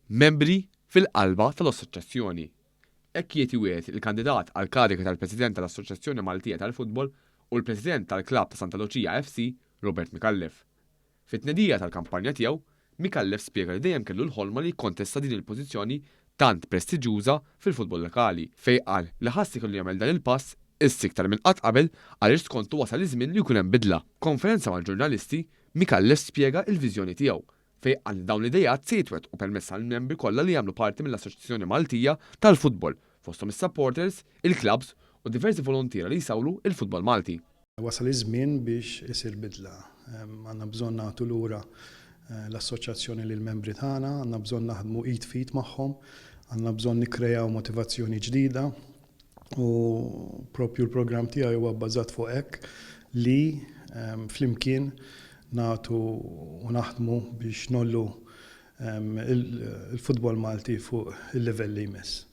Membri fil-qalba tal-Assoċjazzjoni. Hekk jgħid iwiegħed il-kandidat għall-kariga tal-President tal-Assoċjazzjoni Maltija tal-Futbol u l-President tal-Klabb ta' Santa Luċija FC, Robert Micallef. Fit-tnedija tal-kampanja tiegħu, Micallef spjega li dejjem kellu l-ħolma li jikkontesta din il-pożizzjoni tant prestiġjuża fil-futbol lokali, fejn qal li ħass li kellu jagħmel dan il-pass issa iktar minn qatt qabel għaliex skontu wasal iż-żmien li jkun hemm bidla. F'konferenza mal-ġurnalisti, Micallef spjega l-viżjoni tiegħu, fejn qal li dawn l-ideat se jitwettqu permezz tal-membri kollha li jagħmlu parti mill-Assoċjazzjoni Maltija tal-Futbol, fosthom is-supporters, il-klabbs u diversi voluntiera li jsawru l-futbol Malti. Wasal iż-żmien biex isir bidla. Għandna bżonn nagħtu lura l-assoċjazzjoni lill-membri tagħna, għandna bżonn naħdmu id f'id magħhom, għandna bżonn nikkreaw motivazzjoni ġdida u propju l-programm tiegħi huwa bbażat fuq hekk li flimkien nagħtu u naħdmu biex ngħollu il-futbol Malti fuq il-livell li jmiss.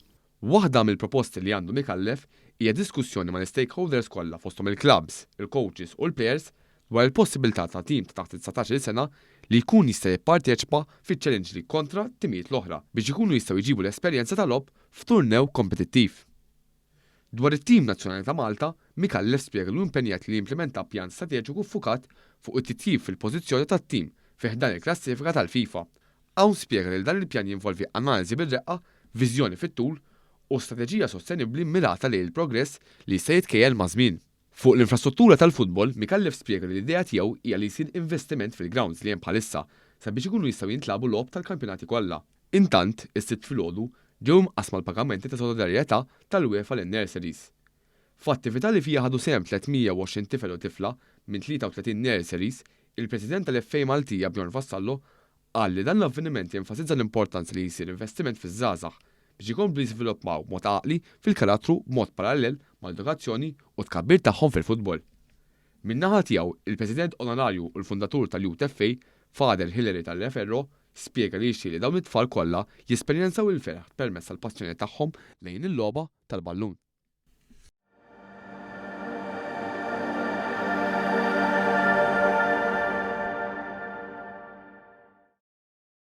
Waħda mill-proposti li għandu Micallef hija diskussjoni mal-istakeholders kollha fosthom il-klabbs, il-coaches u l-players dwar il-possibilità ta' tim ta' taħt it-19-il sena li jkun jista' jipparteċipa fiċ-Challenge League kontra t-timijiet l-oħra biex ikunu jistgħu jġibu l-esperjenza ta' logħob f'turnew kompetittiv. Dwar it-tim nazzjonali ta' Malta, Micallef spjega li hu impenjat li jimplimenta pjan strateġiku ffukat fuq it-titjib fil-pożizzjoni tat-tim fi ħdan il-klassifika tal-FIFA. Hawn spjega li dan il-pjan jinvolvi analiżi bir-reqqa, viżjoni fit-tul u strateġija sostenibbli mmirata lejn il-progress li jista' jitkejjel maż-żmien. Fuq l-infrastruttura tal-futbol, Micallef spjega li l-idea tiegħu hija li jsir investiment fil-grounds li hemm bħalissa sabiex ikunu jistgħu jintlagħbu logħob tal-kampjonati kollha. Intant, is-Sibt filgħodu ġew imqassma l-pagamenti ta' solidarjetà tal-UEFA lin-nurseries. F'attività li fiha ħadu sehem 320 tifel u tifla minn 33 nurseries, il-President tal-FA Maltija Bjorn Vassallo qal li dan l-avveniment jenfasizza l-importanza li jsir investiment fiż-żgħażagħ biex ikomplu jiżviluppaw b'mod għaqli fil-karattru b'mod parallel mal-edukazzjoni u t-tkabbir tagħhom fil-futbol. Min-naħa tiegħu, il-President Onorarju u l-fundatur tal-Youth FA, Father Hilary Tagliaferro, spjega li jixtieq li dawn it-tfal kollha jesperjenzaw il-ferħ permezz tal-passjoni tagħhom lejn il-logħba tal-ballun.